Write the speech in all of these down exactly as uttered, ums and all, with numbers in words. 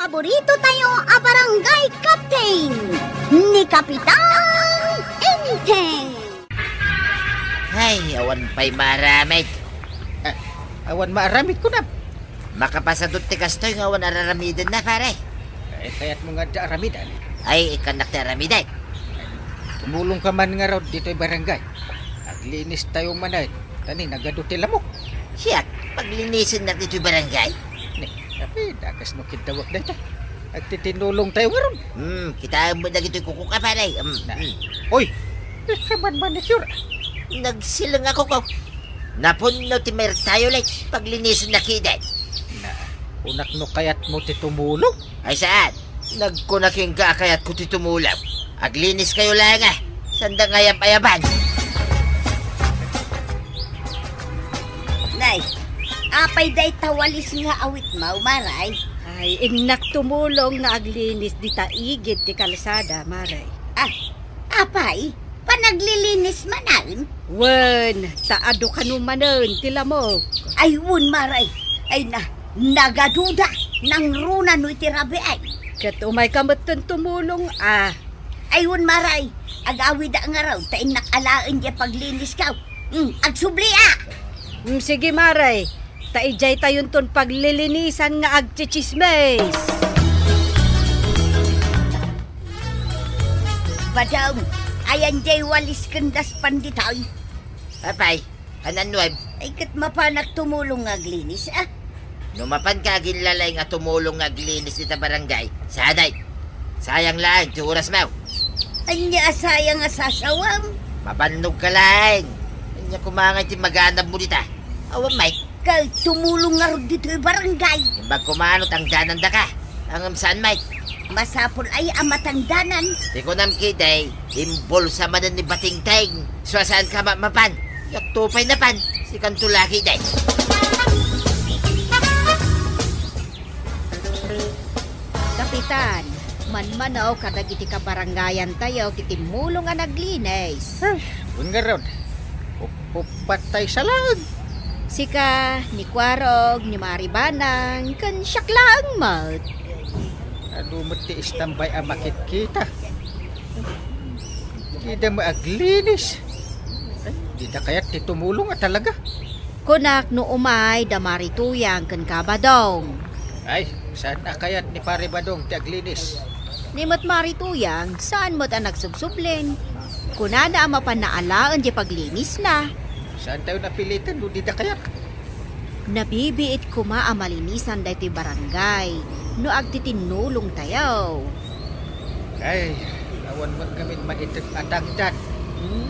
Paborito tayo a barangay captain, ni Kapitan Enteng. Ay, awan pay maaramid. Ah, awan maaramid kunam. Makapasadut ti kastoy nga awan araramidenna, pare. Ay, kayatmo nga adda aramidan? Ay, ikkannak ti aramidan. Tumulongka man ngarud ditoy barangay. Aglinis tayo manen, ta ni nagadu ti lamok. Siak, paglinisennak ditoy barangay? Ni, apay, dakes no kiddawak dayta. Agtitinulong tayo ngarud. Hmm, kitaem met dagitoy kukok a, pare. Hmm, Na, hmm. Oy, di ka man manicure. Nagsileng a kukok. Napunno ti mertayo, like, paglinisennak iden. Na, kunak no kayatmo ti tumulong? Ay, saan? Nagkuna kenka a kayatko ti tumulong. Aglinis kayo laeng, ah. Sanda nga ayab-ayaban. Nay, apay dayta walis nga awitmo, Maray? Ay, innak tumulong nga aglinis dita igid ti kalsada, Maray. Ah, apay? Panaglilinis manen? Wen, ta adu kano manen ti lamok. Ay, wen, Maray. Ay, na, nagaduda. Nangruna no iti rabii. Ket umayka metten tumulong, ah. Ay, wen, Maray. Agawida ngarud, ta innak alaen diay paglinisko. Hmm, agsubli, ah. Hmm, sige, Maray. Ta idiay tayonton paglilinisan nga agtsitsismis. Badong, ayan diay walis ken daspan ditoy? Apay, anan nuem? Ay, ket mapanak tumulong nga aglinis, ah. No mapanka aginlalaing a tumulong nga aglinis dita barangay, sanay. Sayang laeng ti orasmo. Ania a sayang a sasawem? Mabannogka laeng. Ania koma ngay ti maganabmo dita? Awan met. Ket tumulong ngarud ditoy barangay. Imbag koma no tangdanandaka. Ngem saan met? Masapul aya a matangdanan? Ti kunam ketdi, imbulsa manen ni Batingteng. Sua saanka ma-, mapan. Diakto pay napan. Sikanto la ketdi. Kapitan, manmano kadagiti kabarangayantayo ti timmulong a naglinis. Ay, wen ngarud. Up-, uppat tay sa laeng. Sika, ni Kuarog, ni Mari Banang, ken siak laeng met. Adu met ti istambay a makitkita. Dida maaglinis. Ay, dida kayat ti tumulong a talaga. Kunak no umay da Mari Tuyang ken ka Badong. Ay, saan a kayat ni Pare Badong ti aglinis? Ni met Mari Tuyang, saan met a nagsubsublin. Kunana a mapanna alaen ti paglinisna. Saan tayo napilitan no dida kayat? Nabibiit koma a malinisan daytoy barangay no agtitinnulong tayo. Ay, awan met ngamin maited a tangdan. Hmm?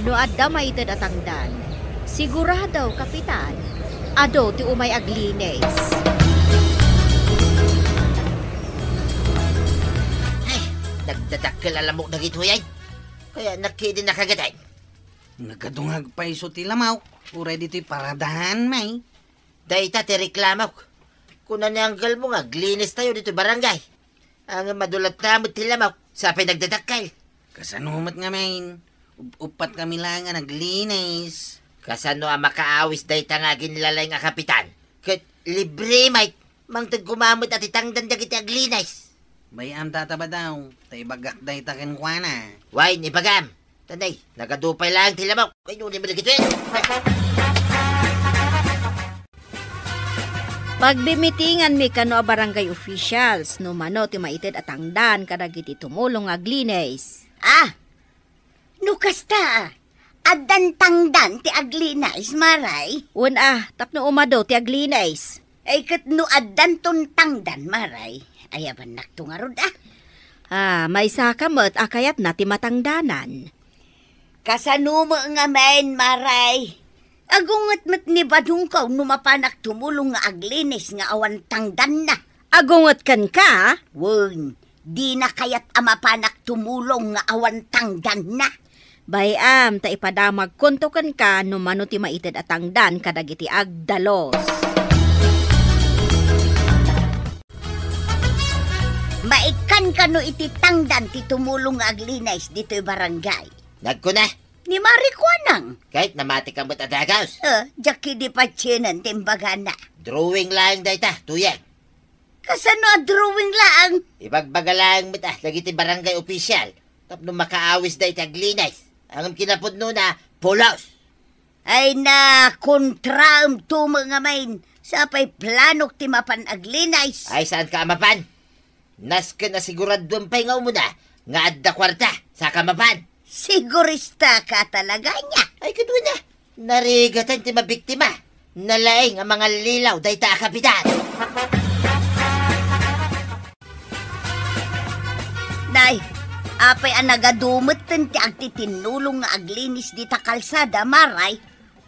No adda maited a tangdan, sigurado, Kapitan, adu ti umay aglinis. Ay, nagdadakkel a lamok dagitoy ay. Kaya nakidi nakagaday. Nagadu nga agpayso ti lamok, uray ditoy paradahan, may. Dayta ti reklamok. Kuna ni anggelmo nga aglinis tayo ditoy barangay. Ang madulat na met ti lamok, sapay nagdadakkel. Kasano met ngamin? Up-, uppat kami laeng a naglinis. Kasano a makaawis dayta nga aginlalaing a kapitan? Ket libre met, mangted koma met a ti tangdan dagiti aglinis. Bay-am, Tata Badong, ta ibagak dayta kenkuana. Wen, ibagam. Tanay, nagadu pay laeng ti lamok. Ay, nuni mo dagiti. Pagbimitinganmi kano a barangay officials no mano ti maited a tangdan kadagiti tumulong nga aglinis. Ah, no kasta, addan tangdan ti aglinis, Maray? Wen a, tapno umadu ti aglinis. Ay, ket no addanton tangdan, Maray, ayabannakto ngarud, ah. Ah, maysaka met a kayatna ti matangdanan. Kasano met ngamin, Maray? Agunget met ni Badongko no mapanak tumulong nga aglinis nga awan tangdanna. Agunget kenka? Wen, dina kayat a mapanak tumulong nga awan tangdanna. Bay-am, ta ipadamagkonto kenka no mano ti maited a tangdan kadagiti agdalus. Maikkan kano iti tangdan ti tumulong nga aglinis ditoy barangay? Nagkuna. Ni Mari Kuanang. Ket namati ka met a dagus. Eh, diak idi patienen ti imbagana. Drawing laeng dayta, Tuyang. Kasano a drawing laeng? Ibagbaga laeng met, ah, dagiti barangay official tapno makaawisda iti aglinis. Ngem kinapudnona, pulos. Ay na, kontraem tumo ngamin. Sapay planok ti mapan aglinis. Ay, saanka a mapan? Nasken a siguraduem pay nga umuna nga adda kuarta, saka mapan. Sigurista ka talaga ania? Ay, kaduana. Narigatan ti mabiktima. Nalaing a mangallilaw dayta a kapitan. Nay, apay a nagadu metten ti agtitinnulong nga aglinis dita kalsada, Maray?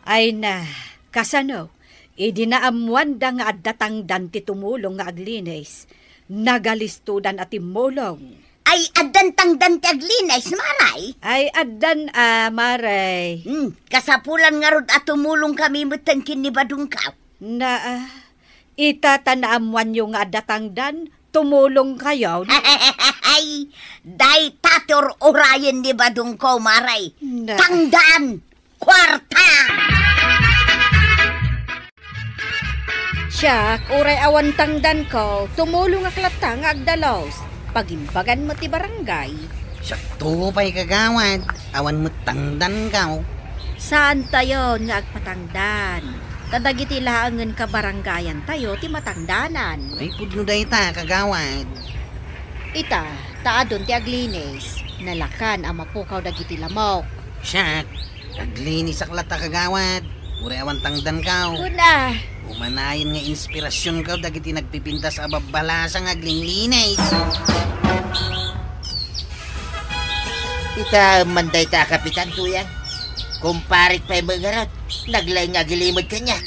Ay na, kasano? Idi naammoanda nga adda tangdan ti tumulong nga aglinis, nagalistodan a timmulong. Ay, addan tangdan ti aglinis, Maray? Ay, addan a, Maray. Hmm, kasapulan ngarud a tumulongkami metten ken ni Badongko. Na, ah, ita ta naammoanyo nga adda tangdan, tumulongkayo. Ay, dayta ti ur-urayen ni Badongko, Maray. Na. Tangdan! Kuarta! Siak, uray awan tangdanko, tumulongak latta nga agdalus. Pagimbagan met ti barangay. Siakto pay, kagawad, awan met tangdanko. Saantayon nga agpatangdan. Ta dagiti laengen kabarangayantayo ti matangdanan. Ay, pudno dayta, kagawad. Ita, ta adun ti aglinis. Nalakan a mapukaw dagiti lamok. Siak, aglinisak latta, kagawad. Uray awan tangdanko. Kuna. Umanayon nga inspirasionko dagiti nagpipintas a babbalasa nga aglinlinis. Ita man dayta a kapitan, Tuyang. Kumparik pay met ngarud, naglaing nga agilimed kaniak.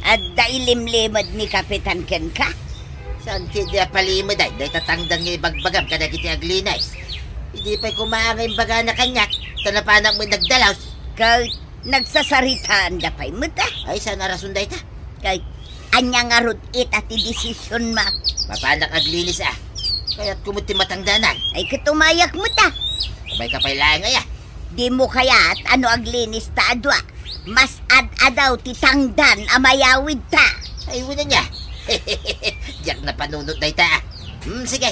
Adda ilimlimed ni Kapitan kenka? Saan ketdi a palimedan dayta tangdan nga ibagbagam kadagiti aglinis? Idi pay koma nga imbagana kaniak, ta napanak met nagdalus. Ket nagsasaritaanda pay met, a? Ay, saan a rason dayta? Ket ania ngarud ita ti desisionmo? Mapanak aglinis, a. Kayatko met ti matangdanan. Ay, ket umayak met, a. Umayka pay laeng, aya. Dimo kayat a no aglinista a dua, mas ad-adaw ti tangdan a mayawidta? Ay, wen ania. Diak napanunot dayta, a. Hmm, sige.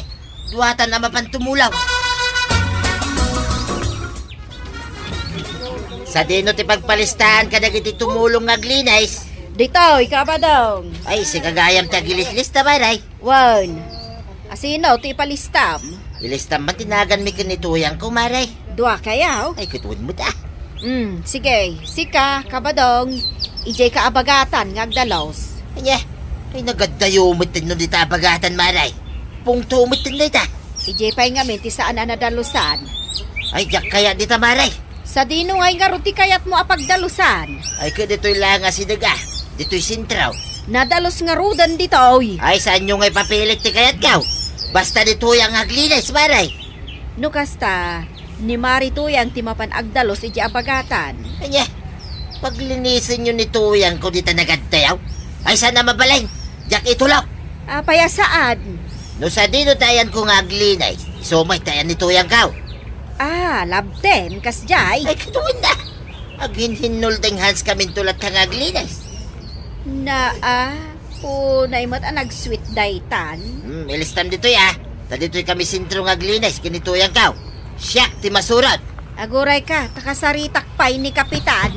Duatan a mapan tumulong. Sadino ti pagpalistaan kadagiti tumulong nga aglinis? Ditoy, Kabadong. Ay, sika gayam ti agilislista, Maray. Wen, asino ti ipalistam? Ilistam man ti naganmi ken ni Tuyangko, Maray. Dua kayo? Ay, ket wen met, a. Hmm, sige. Sika, Kabadong, idiay ka abagatan nga agdalus. Ania? Ay, nagaddayo met no dita abagatan, Maray. Pungto met dita. Idiay pay ngamin ti saan a nadalusan. Ay, diak kayat dita, Maray. Sadino ngay ngarud ti kayatmo a pagdalusan? Ay, ket ditoy laeng a sideg, a. Ditoy sentro. Nadalus ngaruden ditoy. Ay, saanyo nga ipapilit ti kayatko? Basta ni Tuyang nga aglinis, Maray. No kasta, ni Mari Tuyang ti mapan agdalus idiay abagatan. Ania, paglinisenyo ni Tuyangko dita nagaddayaw? Ay, saan a mabalin? Diak itulok. Apay a saan? No sadino ti ayanko nga aglinis, isu met ti ayan ni Tuyangko. Ah, labtem, kasdiay? Ay, kaduana. Aghinhinnuldeng hanskaminto latta nga aglinis. Naa, unay met a nag-sweet daytan. Hmm, ilistam ditoy, a. Ta ditoy kami sentro nga aglinis ken ni Tuyangko. Siak ti masurot. Agurayka, ta kasaritak pay ni Kapitan.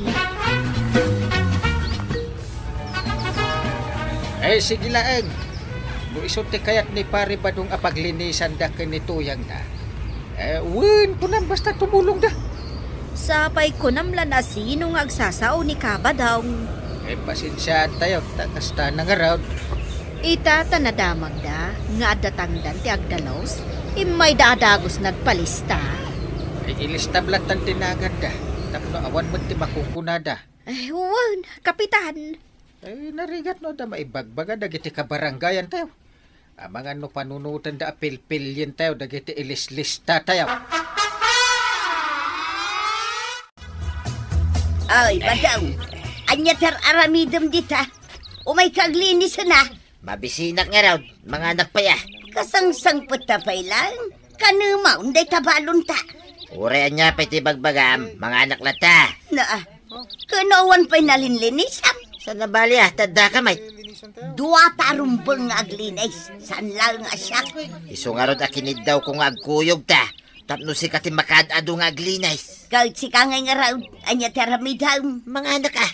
Eh, sige laeng. No isu ti kayat ni Pari Badong a paglinisanda ken ni Tuyangna, eh, wen, kunam basta tumulongda. Sapay kunam lan a sino nga agsasao ni Kabadong. Eh, pasensiaantayo, ta kasta na ngarud. Ita ta nadamagda nga adda tangdan ti agdalus, immayda a dagus nagpalista. Eh, ilistam lattan ti naganda, tapno awan met ti makukunada. Eh, wen, Kapitan. Eh, narigat no adda maibagbaga dagiti kabarangayantayo. Amangan no panunotenda a pilpilientayo dagiti ilislistatayo. Ay, Badong. Ania ti ar-aramidem dita? Umayka aglinisan, a. Mabisinak ngarud, manganak pay, a. Kasangsangpetta pay laeng. Kanemaon dayta balonta. Uray ania pay ti bagbagam, manganak latta. Naa, ken awan pay nalinlinisam. Saan a bali, a, ta addaka met. Dua ta rumbeng nga aglinis, saan laeng a siak. Isu ngarud a kiniddawko nga agkuyogta, tapno sika ti makaad-adu nga aglinis. Ket sika ngay ngarud, ania ti aramidem? Manganak a.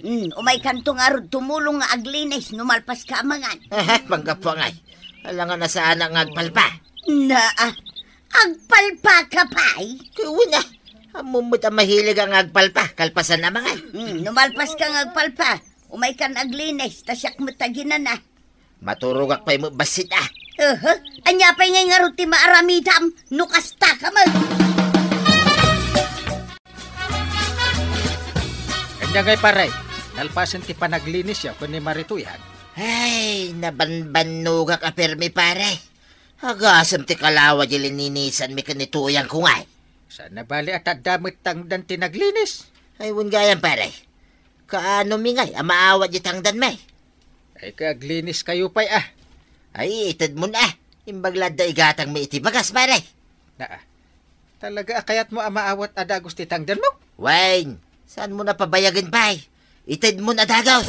Hmm, umaykanto ngarud tumulong nga aglinis no malpaska a mangan. Aha, panggapuangay. Alangan a saanak nga agpalpa. Naa, agpalpaka pay? Wen a, ammom met a mahilig nga agpalpa, kalpasan a mangan. Hmm, no malpaska nga agpalpa, umaykan aglinis, ta siak met a ginana. Maturogak pay met bassit a. Aha, ania pay ngay ngarud ti maaramidam, no kasta ka met? Ania ngay, pare, nalpasen ti panaglinisyo ken ni Mari Tuyang? Ay, nabanbannogak a permi, pare. Agasem ti kalawa di lininisanmi ken ni Tuyangko ngay. Saan a bali a ta adda met tangdan ti naglinis? Ay, wen gayam, pare. Kaano mi ngay a maawat di tangdanmi? Ay, kaglinis kayo pay, ah. Ay, itedmon, ah. Imbag la adda igatangmi iti bagas, pare. Naa. Talaga a kayatmo a maawat a dagus ti tangdanmo? Wen, saanmo a pabayagen pay? Itedmon a dagus.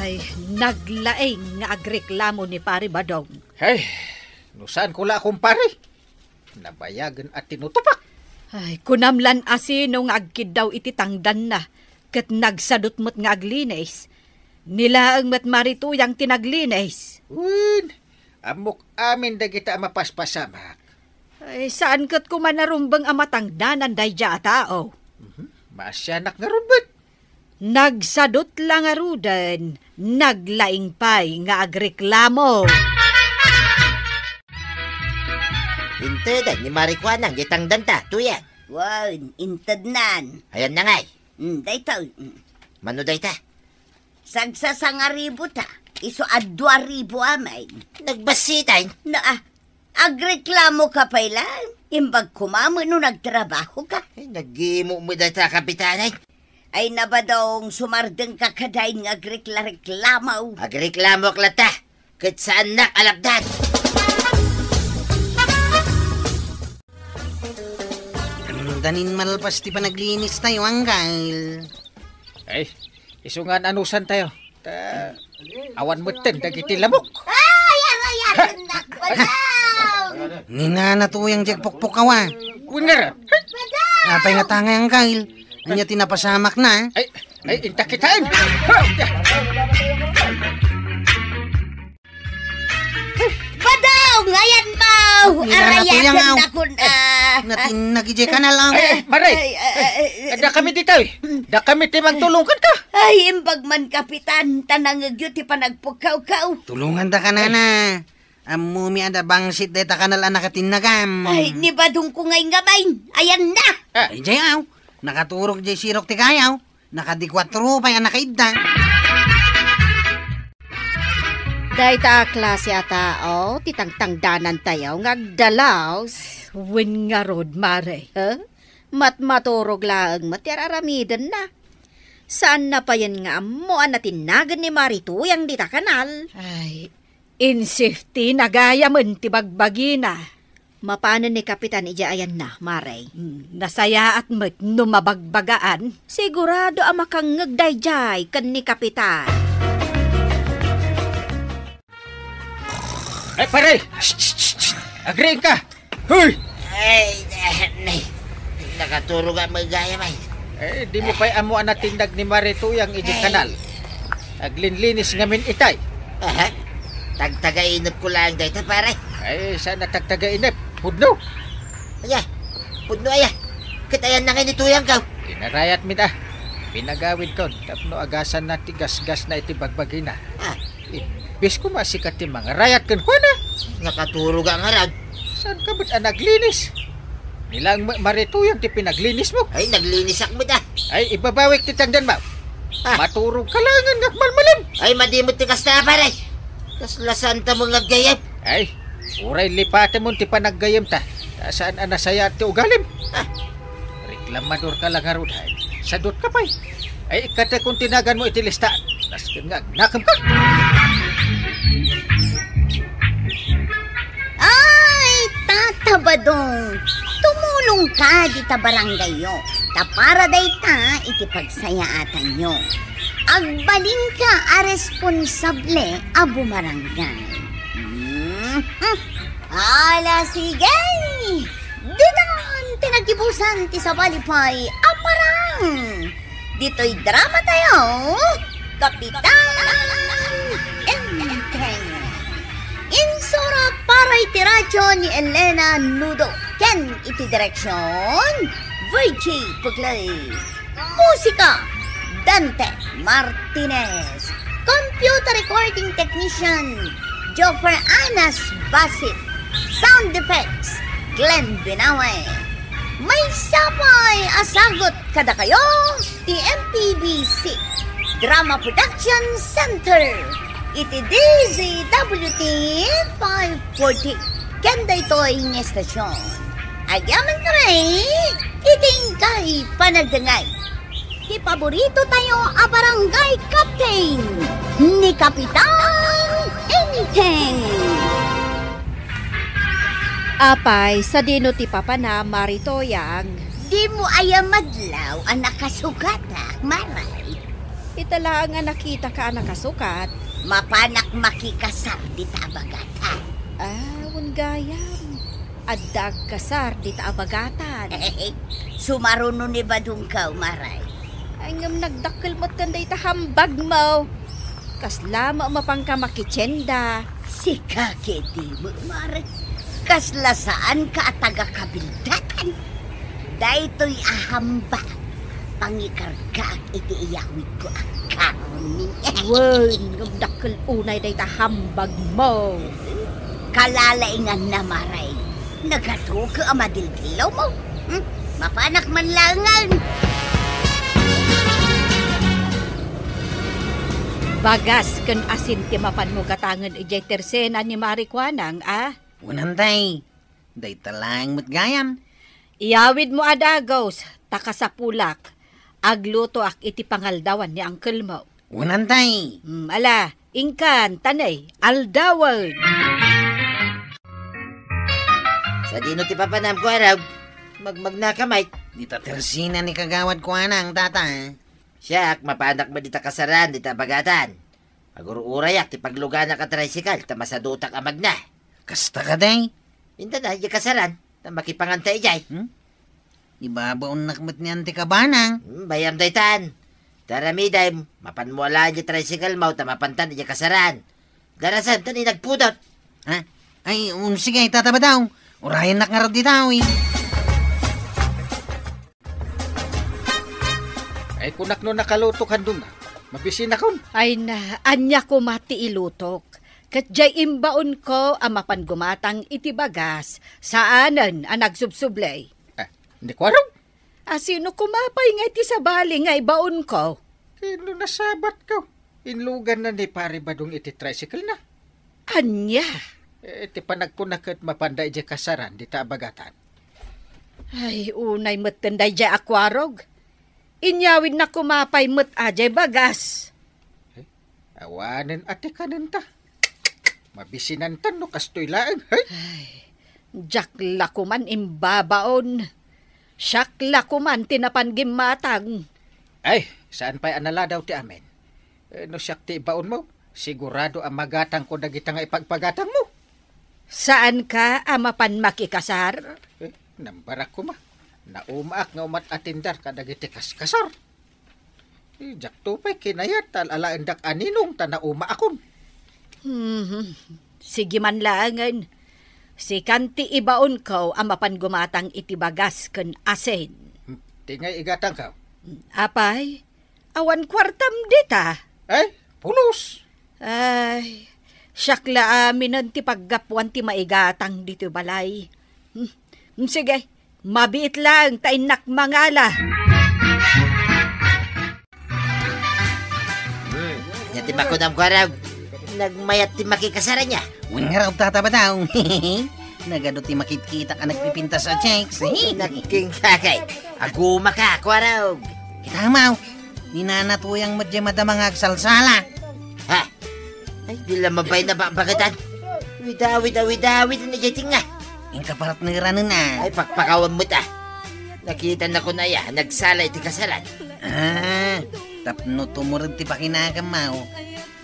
Ay, naglaing nga agreklamo ni Pare Badong. Ay, no saanko la a kumpare? Nabayagen a tinutupak. Ay, kunam lan a sino nga agkiddaw iti tangdanna, ket nagsadut met nga aglinis. Ni laeng met Mari Tuyang ti naglinis. Wen, ammok amin dagita a mapaspasamak. Ay, saan ket koma a rumbeng a matangdanan daydiay a tao? Mhm. Maasianak ngarud met. Nagsadut la ngaruden, naglaing pay nga agreklamo. Inteden ni Mari Kuanang di tangdanta, Tuyang. Wen, intednan. Ayanna ngay. Hmm, daytoy. Hmm. Mano dayta? Sagsasangaribu ta. Isu a dua ribu amin. Nagbassitan? Naa, agreklamoka pay laeng. Imbag koma met no nagtrabahoka. Ay, nagimo met dayta, Kapitan, ay. Ay, Badong, sumardengka kadain nga agreklareklamo. Agreklamoak latta, ket saannak a lapdan. Danin malpas ti panaglinis tayo, Anggal. Ay, isu nga anusan tayo. Ta, awan metten dagiti lamok. Ay, aray, aray, nakbalaw! Ni Nana Tuyang diay agpukpukaw, ah. Wen ngarud. Apay nga tangay, Anggal? Ania ti napasamakna? Ay, ay, inta kitaen. Badong, ayanmo! Ni Nana Tuyang, aw. Arayaken nakon, ah. Natinnag idiay kanal, aw. Ay, ay, Mari. Ay, ay, ay, ay. Dakami ditoy. Dakami ti mangtulong kenka. Ay, imbag man, Kapitan, ta nangngegyo ti panagpukkawkaw. Tulongandaka, Nana. Ammomi a da bangsit dayta kanal a nakatinnagam. Ay, ni Badongko ngay ngamin. Ayanna. Ah. Ay, diay, aw. Nakaturog diay sirok ti kayaw. Nakadikuatro pay a nakaidda. Dayta a klase a tao ti tangtangdanantayo nga agdalaus. Wen ngarud, Mare, ha? Matmaturog laeng met ti ar-aramidenna. Saanna payen nga ammo a natinnagen ni Mari Tuyang dita kanal. Ay, in safety na gayamen ti bagbagina. Mapanen ni Kapitan idiay ayanna, Mare. Hmm, nasayaat met no mabagbagaan. Sigurado a makangngeg daydiay ken ni Kapitan. Ay, pare! Shh, shh, shh, shh! Agriingka! Hoy! Ay, ay, ay. Nakaturog a magayam ay. Eh, dimo pay ammo a natinnag ni Mari Tuyang idiay kanal. Aglinlinis ngamin itay. Aha. Tagtagainepko laeng dayta, pare. Ay, saan a tagtagainep? Pudno. Aya, pudno aya. Ket ayanna ngay ni Tuyangko. Inarayatmi da. Pinagawidkon tapno agasanna ti gasgasna iti bagbagina. Ah. Imbes koma a sika ti mangarayat kenkuana. Nakaturog a ngarud. Saanka met a naglinis? Ni laeng Ma-, Mari Tuyang ti pinaglinismo. Ay, naglinisak met a. Ay, ibabawik ti tangdanmo. Ah. Maturogka laengen nga agmalmalem. Ay, madi met ti kasta, pare. Kasla saanta met nga aggayam. Ay, uray lipatemon ti panaggayamta. Ta saan a nasayaat ti ugalim. Ah. Reklamadorka la ngarud, hay. Sadutka pay. Ay, ikkatekon ti naganmo iti listaan. Nasken nga agnakemka. Ay, Tata Badong, tumulongka dita barangayyo. Ta para dayta iti pagsayaatanyo, agbalinka a responsable a bumarangay. Mhm. Ala, sige! Ditan ti naggibusan ti sabali pay a parang. Ditoy drama tayo, Kapitan Enteng. Insura para iti radyo ni Elena Nudo ken iti direksyon, Virgie Puglay. Musika, Dante Martinez. Computer recording technician, Joffer Anas Basit. Sound effects, Glenn Binawe. Maysa pay a sagut kadakayo ti M P B C Drama Production Center iti D Z W T five forty. Ken daytoy nga estasyon, agyamankami iti inkay panagdengngeg ti paborito tayo a barangay captain, ni Kapitan Enteng. Apay, sadino ti papanam, Mari Toyang? Dimo aya madlaw a nakasukatak, Maray? Ita laeng a nakitaka a nakasukat. Mapanak makikasar dita a bagatan. Ah, wen gayam. Adda agkasar dita a bagatan. Sumaruno ni badongko, Maray. Ay, ngem nagdakkel metten dayta hambagmo. Kasla met a mapanka makitienda. Sika ketdi, Maray. Kasla saanka a taga-kabildatan. Daytoy a hambag, pangikargaak iti iyawidko a karne. Wen, ngem dakkel unay dayta hambagmo. Kalalainganna, Maray. Nagaduke a madildillawmo. Hmm? Mapanak man laengen. Bagas ken asin ti mapanmo gatangen idiay tersena ni Mari Kuanang, a? Wen, Tay. Dayta laeng met gayam. Iyawidmo a dagus, ta kasapulak. Aglutoak iti pangaldawan ni angkelmo. Wen, Tay. Hmm, ala, inkan, tanay, aldawen. Sadino ti papanam, Kuarog? Magmagnaka met. Dita tersena ni Kagawad Kuanang, tata. Siak, mapanak met dita kasaran, dita bagatan. Agur-urayak ti pagluganak a tricycle, ta masadutak a magna. Kasta kadi? Inta na, idiay kasaran, ta makipanganta idiay. Hmm? Ibabaonnak met ni Auntie Kabanang. Hmm, bayam daytan. Ta aramidem, mapanmo a laeng idiay tricyclemo, ta mapantan idiay kasaran. Darasan, ta ni nagpudot. Ha? Ay, um, sige, Tata Badong. Urayennak ngarud dita, uy. Ay, kunak no nakalutok handuna. Mabisinakon. Ay na, ania koma ti ilutok? Ket diay imbaonko a mapan gumatang iti bagas, saanen a nagsubsublay. Ah, ni Kuarog? A, sino koma pay nga iti sabali nga ibaonko? Ken no nasabatko, inluganna ni Pare Badong iti tricycle na. Ania? Eh, ti panagkuna ket mapanda idiay kasaran dita a bagatan. Ay, unay metten daydiay a Kuarog. Inyawidna koma pay met a diay bagas. Eh, awanen a ti kanenta. Mabisinantan no kastoy laeng, hey? Ay, diak la koman imbabaon. Siak la koman ti napan gimmatang. Ay, saan pay a naladaw ti amin. Eh, no siak ti ibaonmo, sigurado a magatangko dagita nga ipagpagatangmo. Saanka a mapan makikasar? Eh, nambarak koma. Naumaak nga umat-atender kadagiti kaskasar. Eh, diakto pay kinayat ta alaendak a ninong ta naumaakon. Hmm, sige man laengen. Sikan ti ibaonko a mapan gumatang iti bagas ken asin. Hmm, ti ngay igatangko? Apay, awan kuartam dita? Ay, pulos. Ay, siak la aminen ti paggapuan ti maigatang ditoy balay. Hmm, sige, mabiit laeng ta innak mangala. Ania ti makunam, Kuarog? Nagmayat ti makikasar ania? Wen ngarud, Tata Badong. Nagadu ti makitkitak a nagpipintas a chicks. Nagkingkakay. Agumaka, Kuarog. Kita, Maw. Ni Nana Tuyang met diay madama nga agsalsala. Ha? Ay, di la mabain a bakbaketan. Awid-awid, awid-awid, ania diay tinga? Inka paratneranen a. Ay, pakpakawan met a. Nakitanakon aya, nagsala iti kasaran. Ah, tapno tumured ti pakinakam, Mao.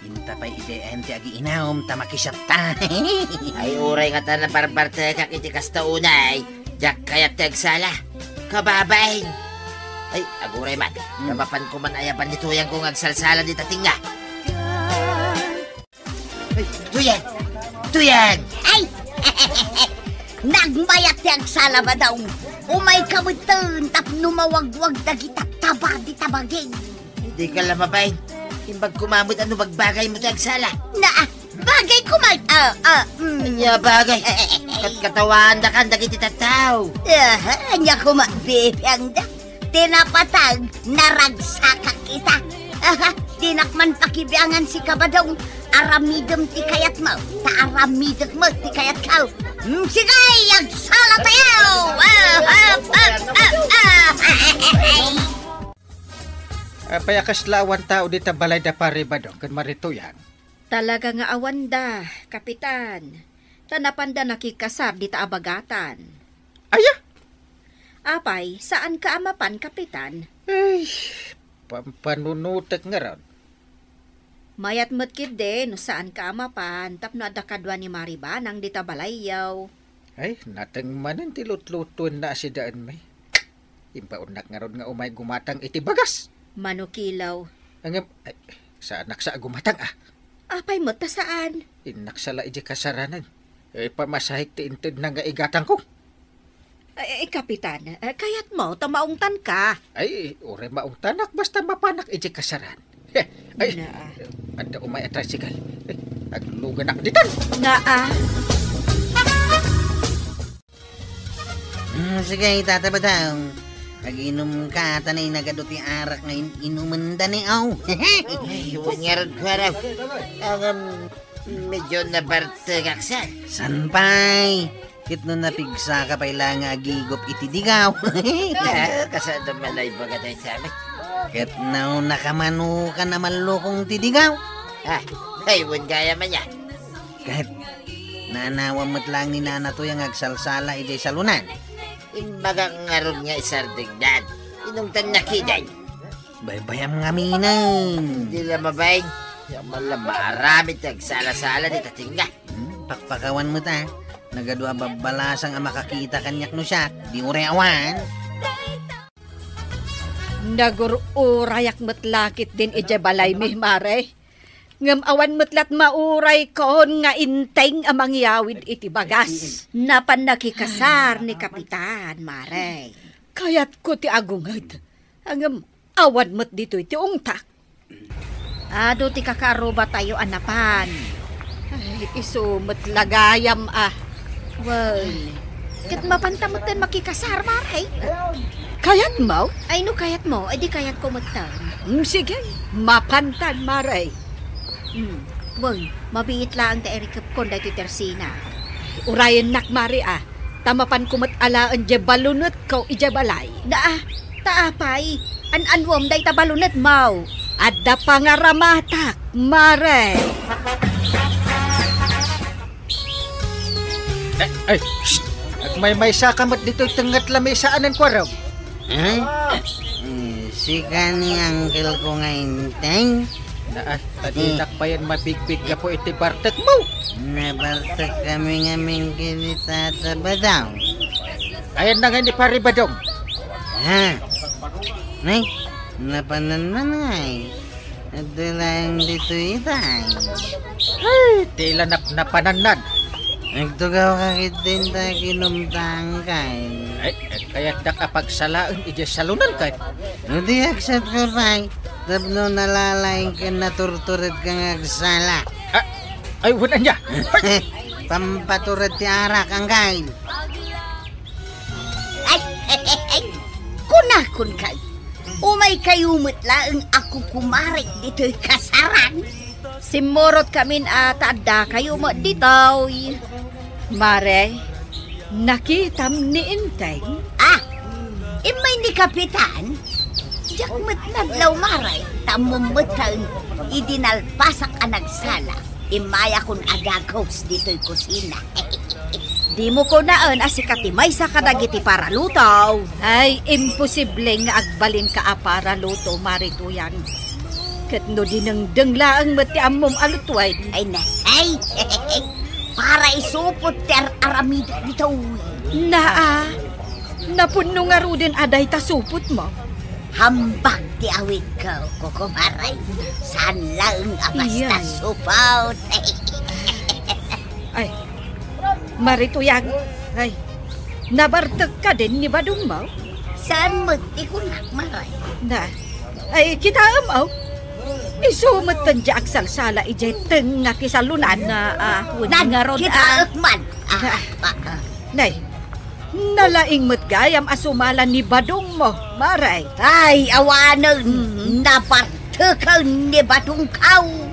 Inta pay idiay ayan ti agiinum ta makisiapta. Ay, uray ngata nabarbartekak iti kasta unay, diak kayat ti agsala. Kababain! Ay, aguray man. Hmm. Mapanko man aya bandituyanko nga agsalsala dita tengnga. Ay, Tuyang! Tuyang! Ay! Nagmayat ti agsala, Badong. Umayka metten tapno mawagwag dagiti tattaba dita bagim. Dika la mabain. Imbag koma met a no bagbagaymo ti agsala. Naa, bagay koma. Ah, ah, mm. Ania bagay? Katkatawaandakan dagiti tattao. Aha, ania koma, bibiangda. Ti napatag, naragsakak ita. Aha, dinak man pakibiangan sika, Badong. Aramidem ti kayatmo, ta aramidek met ti kayatko. Mm, sige, agsala tayo! Ah, ah, ah, ah, ah. Apay a kasla awan tao dita balay da Pari Badong ken Mari Tuyang? Talaga nga awanda, Kapitan. Ta napanda nakikasar dita a bagatan. Aya? Apay, saanka a mapan, Kapitan? Ay, pampanunotek ngarud. Mayat met ketdi no saanka a mapan tapno adda kadua ni Mari Banang dita balayyo. Ay, nateng manen ti lutlutuenna a sidaenmi. Imbaonnak ngarud nga umay gumatang iti bagas. Manukilaw. Ngem, ay, saanak sa a gumatang, ah. Apay met ta saan? Innak sa la iti kasaranan. Ipamasahek ti intedna nga igatangko. Ay, ay, Kapitan, eh, kayatmo ta maungtanka? Ay, uray maungtanak basta mapanak iti kasaran. Heh, ay, Naa. Adda umay a tricycle. Eh, agluganak ditan. Naa. Mm, sige, Tata Badong. Aginumka, ta nainagado ti arak nga in-, inumenda ni aw. Ay, wen ngarud, kuarang. Ngem, medyo nabartekak sa. San pay? Ket no napigsaka pay la nga agigup iti digaw. Ah, kasano man ay baga tayo sa amin? Ket no nakamano ka na mallukong ti digaw. Ah, ay, wen gaya man yan. Ket naanawam met laeng ni Nana Toy nga agsalsala idiay salonan. Imbagak ngarud nga isardengdan. Inungtan na kiday. Baybayam ngamin. Di la mabain. Yaman la maaramid ti agsala-sala dita tengnga. Hmm, pakpakawan met a. Nagadu a babbalasang a makakita kaniak no siak. Di uray awan. Nagur-urayak met la ketdin idiay balaymi, Mare. Ngem awan met lat mauraykon nga inteng a mangyawid iti bagas. Napan nakikasar ni Kapitan, Mare. Kayatko ti agunget. Ngem awan met ditoy ti ungtak. Adu ti kakaarrubatayo a napan. Ay, isu met la gayam a. Wen, ket mapanta metten makikasar, Mare. Kayatmo? Ay, no kayatmo, ay di kayatko metten. Mm, sige, mapantan, Mare. Hmm, wen, mabiit laeng ta irikepkon daytoy tersina. Urayennak, Mare, a. Ta mapanko met alaen diay balonetko idiay balay. Naa, ta apay, an-anuem dayta balonetmo? Adda pangaramatak, Mare. Eh, ay, shh! Agmaymaysa ka met ditoy tengnga ti lamesa, anan kuarem? Eh? Eh, sika ni uncle ko nga inteng? Naa, ta dinak payen mabigbiggap iti bartekmo. Nabartek kami ngamin ken ni Tata Badong. Ayanna ngay ni Pari Badong? Ha? Nay, napanan man ngay. Adda laeng ditoy itay. Ay, ti la nap-, napanannan. Agtugaw ka ketdin ta kinumtaang kay. Ay, kayatdak a pagsalaen idiay salonan kay. No di agsat ka pay, tapno nalalaing ken naturtured ka nga agsala. Ah, ay, wen ania? Pampatured ti arak, angkay. Ay, ay, ay, ay. Kunakon kay, umaykayo met laeng a kukumarek ditoy kasaran. Simmurot kamin a ta addakayo met ditoy. Mare, nakitam ni Inteng? Ah, immay ni Kapitan? Diak met nadlaw, Mare, ta ammom met laeng idi nalpasak a nagsala, immayakon a dagus ditoy kusina. Dimo kunaen a sika ti maysa kadagiti paraluto. Ay, imposible nga agbalinka a paraluto, Mare Tuyang. Ket no dinengdeng laeng met ti ammom a lutuay. Ay, na, ay, para isupot ti ar-aramidek ditoy. Naa, napunno ngaruden a dayta supotmo. Hambag ti awidko, kukumaray. Saan laeng a basta Iyay. supot. Ay, Mare Tuyang, ay, nabartek kadin ni badongmo? Saan met ti kunak, Maray? Na, ay, kitaem, aw. Isu met ti agsalsala idiay tengnga ti salonan. Na, ah, Nan, ngarud, kitaem ah. man. Ah, Na, ah, ah. Nay, nalaing met gayam a sumala ni badongmo, Maray. Ay, awanen, Mhm. nabarteken ni badongko.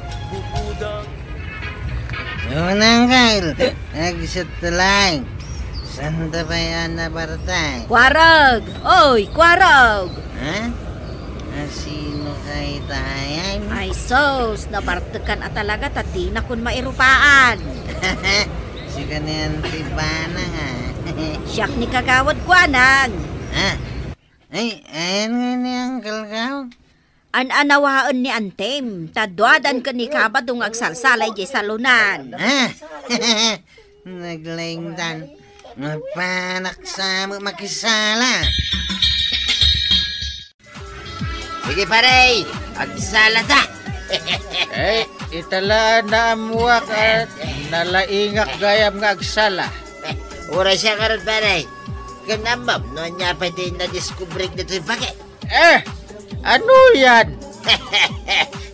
Unang kail, agsutlay. Santa pay a nabartek? Kuarag! Oy, kuarag! Ha? A sino kay tayan? Ay, sus, nabartekan a talaga ta dinakon mairupaan. Sika ni Auntie Banang, ah. Siak ni kagawad kuanang. Ah? Ay, ayan nga ni Uncle Gaw. An-anawaen ni Antem, ta duadan ken ni Kabadong agsalsala idiay salonan. Ah? Naglaingtan. Mapanak sa mo makisala. Sige, pare, agsala ta. Eh, itala na amuak at nalaingak gayam nga agsala. Uray siya karon, pare. Ken ammom, no ania pay ti nadiskubre ditoy bagi? Eh, ano yan?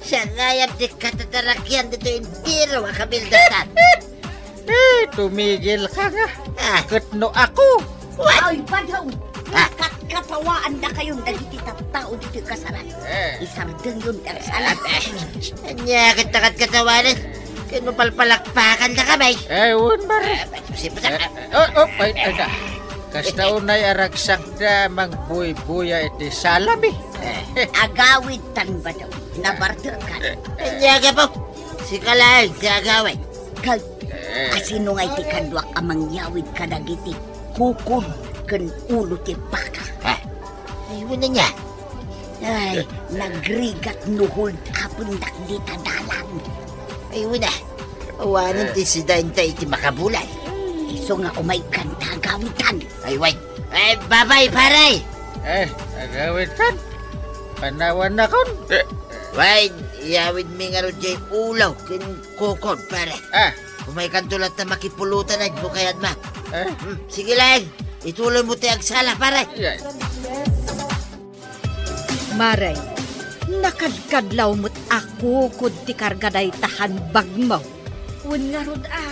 Siya gayam ti katatarakian ditoy entero a kabildasan. Eh, tumigil ka nga. Ah. Ket no ako? What? Ay, padaw! Ah. Nakatkatawaan na kayon dagiti tattao ditoy kasaran. Eh. Isardengyon ti agsala. Eh, ania ket nakatkatawanan? Ken mapalpalakpakan da kami. Eh, wen, pare. Eh, sipasa. Eh, oh, oh, ay, ay, da. Kasta unay a ragsakda mangbuybuya iti salami. Eh, agawid tan badaw. Nabartekan. Ania gapu? Sika laeng ti agawid. Kag, Eh. asino ngay ti kaduak a mangyawid kadagiti kukod ken ulo ti baka? Ha? Ay, wen ania? Ay, nagrigat no hold-upendak dita dalan. Ay, wen a. Awanen Eh. ti sida inta iti makabulay. Isu nga umaykan ta agawidan. Ay, wen. Eh, babay, pare! Eh, agawidan? Panawannakon? Wen, iyawidmi ngarud diay ulo ken kukod, pare. Ah. Umaykanto latta makipulutan, ay, no kayatna. Eh? Hmm, sige laeng. Ituloymo ti agsala, pare. Yan. Mare, nakadkadlaw met a kukod ti karga dayta hambagmo. Wen ngarud a.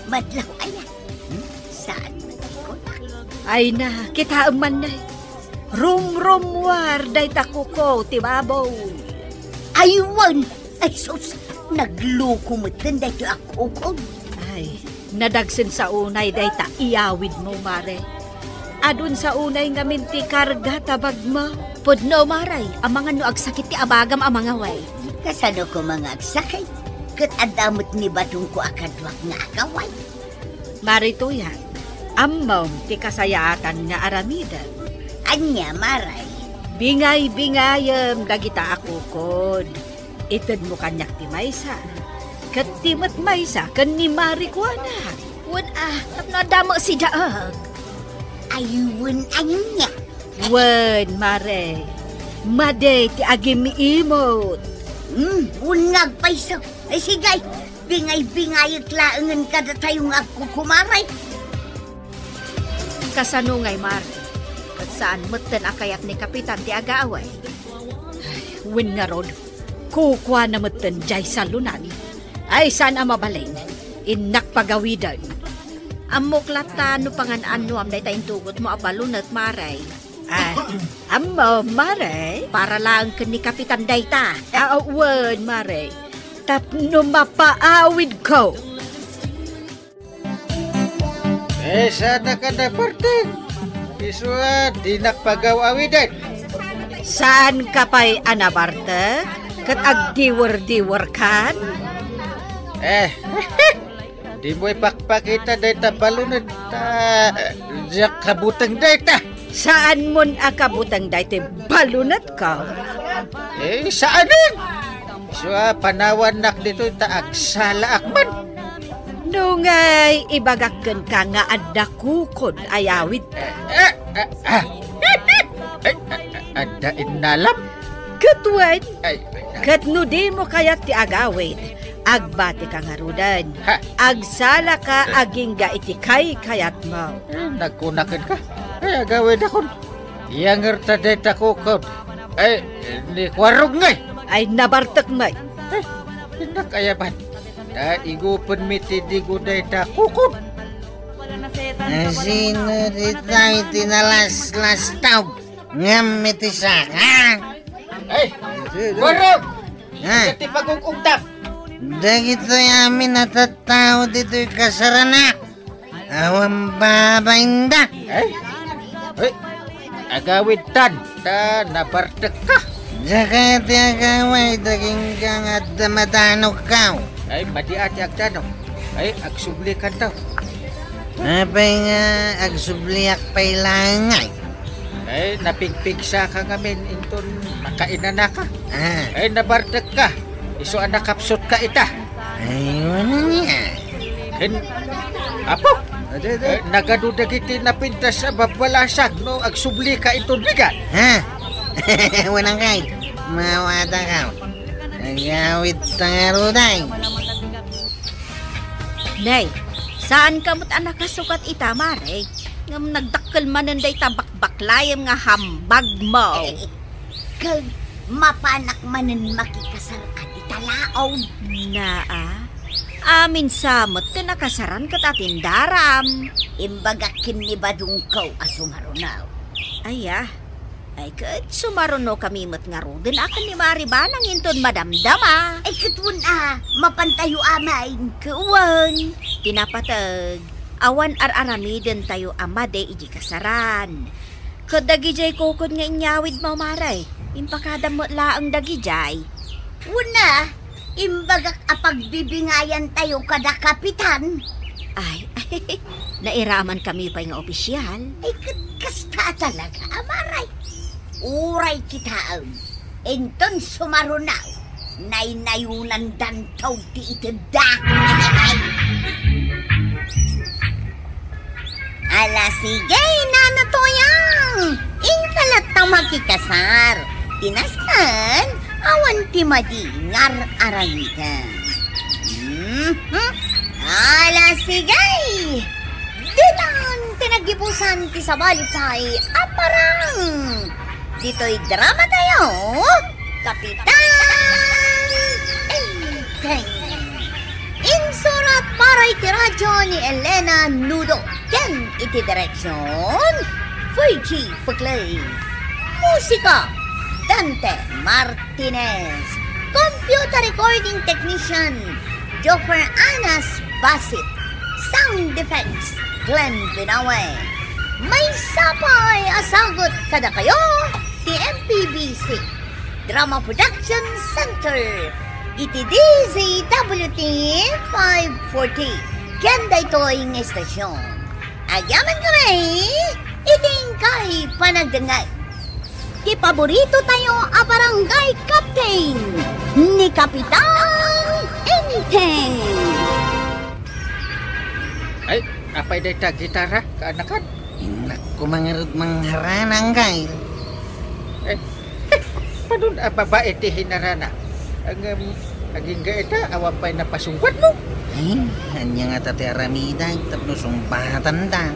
Madlaw aya? Hmm? Saan man ti kunak? Ay na, kitaem man, nay. Rumrummuar dayta kuko ti baboy. Ay, wen! Ay, sus! Nagluko metten daytoy a kukod. Ay, nadagsen sa unay dayta iyawidmo, Mare. Adun sa unay ngamin ti karga ta bagmo. Pudno, Mare, amangan no agsakit ti abagam a mangaway. Kasano koma nga agsakit? Ket adda met ni badongko a kaduak nga agaway. Mare Tuyang, ammom ti kasayaatan nga aramidem. Ania, Mare? Bingay-bingayem dagita a kukod. Itedmo kaniak ti maysa, ket ti met maysa ken ni Mare Kuana. Wen a, tapno adda met sidaek. Ay, wen ania? Wen, Mare. Madi ti agim-imot. Hmm, wen nga agpayso. Ay, sige, bingay-bingayek laengen kadatayo nga agkukumaray. Kasano ngay, Mare? Ket saan metten a kayat ni Kapitan ti agaaway? Ay, wen ngarud, kukuana metten diay salonan. Ay, saan a mabalin, innak pagawiden. Ammok latta no pangan-annuam dayta intugotmo a balonet, Mare. Ah, ammo, Mare? Para laeng ken ni Kapitan dayta. Ah, wen, Mare. Tapno mapaawidko. Eh, saan ka na, parte? Isu a, dinak pagaw-awiden. Saan ka pay a nabartek? Ket agdiwer-diwer kan? Eh, Dimo ipakpakita dayta balunet ta, eh, diak kabuteng dayta. Saanmon a kabuteng dayta balunetko? Eh, saanen. Isu a panawannak ditoy ta agsalaak man. No ngay, ibagak kenka nga adda kukod a yawid. Eh, eh, eh, ah. Eh, eh, adda innalam? Ket wen, ay, ay, ay. Ket no dimo kayat ti agawid, agbatika ngaruden. Ha? Agsalaka agingga iti kaykayatmo. Eh, nagkunakenka. Ay, agawidakon. Iyangerta dayta kukod. Ay, ni kuarog ngay. Ay, nabartek met. Eh, pinakayaban. Ta igupenmi ti digo dayta kukod. Asino ditoy ti nalaslastaw ngem iti saka? Ay, kuarog! Ha? Iti pagugugtam. Dagitoy amin a tattao ditoy kasaranak. Awan babainda. Ay? Ay, agawid tan, ta nabartekka. Diak kayat ti agawid, agingga nga adda madanogko. Ay, madi a ti agdanogmo. Ay, agsublikanto. Apay nga agsubliak pay laeng ngay? Ay, napigpigsaka ngamin inton makainanaka. Ah. Ay, nabartekka. Isu a nakapsutka ita. Ay, wala niya. Ken, apo? Adi, adi. Eh, nagadu dagiti napintas a babbalasang no agsublika inton bigat. Ha? Wala ngay. Mawadakaw. Agawidta ngaruden. Nay, saanka met a nakasukat ita, mare? Ngem nagdakkel manen dayta bakbaklayem nga hambagmo. Ket mapanak manen makikasar adi talaom. Naa, amin sa met ti nakasaran ket atindaram. Imbagak ken ni badongko a sumaruno. Aya, ay ket sumarunokami met ngaruden a ken ni Mari Banang inton madamdama. Ay ket wen a, mapantayo amin. Ket wen, ti napateg, awan ar-aramidentayo a madi iti kasaran. Ket dagidiay kukod nga inyawidmo, mare, impakadam met laeng dagidiay. Wen a, imbagak a pagbibingayantayo kada kapitan. Ay, nairamankami pay nga opisial. Ay, ket kasta talaga, mare. Uray kitaem, inton sumaruno, naynayonandanto ti itedda. Ala, sige, Nana Toyang! Inka latta makikasar. Ti nasken, awan ti madi nga ar-aramidem. Mhm. Ala, sige! Ditan ti naggibusan ti sabali pay a parang. Ditoy drama tayo, Kapitan Enteng. Insurat para iti radyo ni Elena Nudo ken iti direksyon, Fergie Peclay. Musika, Dante Martinez. Computer recording technician, Joffer Anas Basit. Sound effects, Glenn Binawe. Maysa pay a sagut kadakayo ti M P B C Drama Production Center iti D Z W T five forty. Ken daytoy nga istasyon, agyamankami iti inkay panagdengngeg. Ti paborito tayo a barangay captain, ni Kapitan Enteng. Ay, apay dayta gitara, kaanakan? Innak ko mangarud mangharana, Anggail. Eh, eh, padun a babae ti hinarana. Ang, um, agingga ita, awan pay napasungbat mo? Ay, anya nga ta ti aramidek tapno sungbatanda.